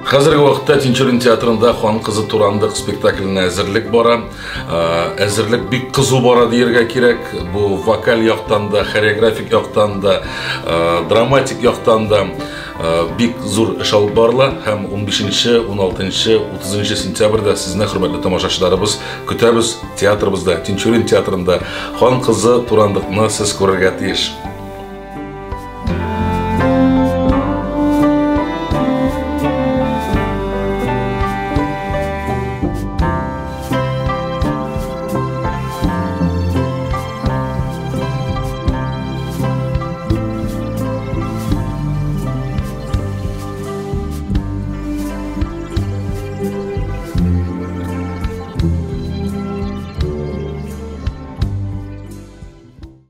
Хәзерге вакытта Тинчурин театрында «Хан кызы Турандык» спектакленә әзерлек бара. Әзерлек бик кызу бара дияргә кирәк. Бу вокаль яктан да, хореографик яктан да, драматик яктан да бик зур эш алып барыла һәм 15, 16, 30 сентябрьдә сезне, хөрмәтле тамашачыларыбыз, көтәбез театрыбызда, Тинчурин театрында «Хан кызы Турандыкны» сез күрергә тиеш.